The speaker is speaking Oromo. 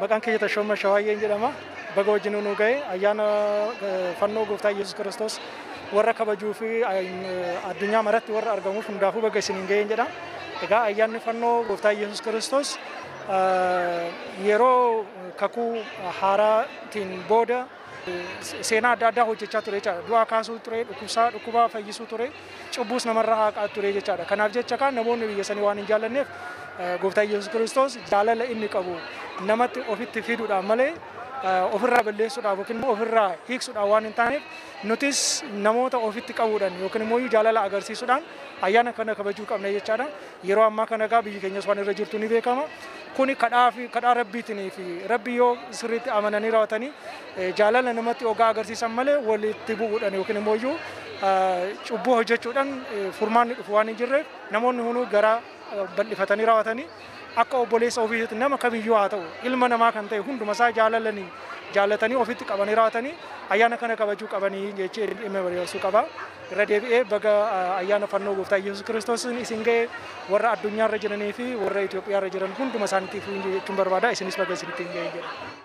Maqaan kiyya Tashooma Shawaayyeen jedhama. Baga wajjin nu ga'e ayyaana fannoo gooftaa Yesuus Kiristoos warra kabajuu fi addunyaa maratti warra argamuuf hundaafuu baga isiniin ga'een jedha. Egaa ayyaanni fannoo gooftaa Yesuus Kiristoos yeroo kakuu haaraatiin booda seenaa adda addaa hojjechaa ture jechaadha. Du'aa kaasuu ture, dhukkubsaa dhukkubaa fayyisuu ture, cubbuus namarraa haqaa ture jechaadha. Kanaaf jecha kan namoonni biyya sanii waan hin jaallanneef gooftaa Yesuus Kiristoos jaalala inni qabu namatti ofitti fiduudhaan malee ofirraa balleessuudhaaf yookiin immoo ofirraa hiiksuudhaaf waan hin taaneef, nutis namoota ofitti qabuudhaan yookiin immoo jaalala agarsiisuudhaan ayyaana kana kabajuu qabna jechaadha. Yeroo ammaa kana egaa biyyi keenyas waan irra jirtu ni beekama. Kuni kadhaa fi kadhaa rabbiitinii fi rabbi yoo sirriitti amananii raawwatanii jaalala namatti ogaa agarsiisan malee walitti bu'uudhaan yookiin immoo cubbuu hojjechuudhaan furmaanni dhufu waan hin jirreef, namoonni hunduu gara bal'ifatanii raawwatanii akka obboleessa ofiitti nama kamiyyuu haa ta'u ilma namaa kan ta'e hunduma isaa jaalalanii jaallatanii ofitti qabanii raawwatanii ayyaana kana kabajuu qabanii jechee dhimma barbaachisuu qaba. Irra deebi'ee baga ayyaana fannoo gooftaa Yesuus Kiristoos isin ga'e warra addunyaarra jiranii fi warra Itoophiyaarra jiran hunduma isaaniitiif jechuun barbaada. Isinis baga isinitti hin ga'e jedha.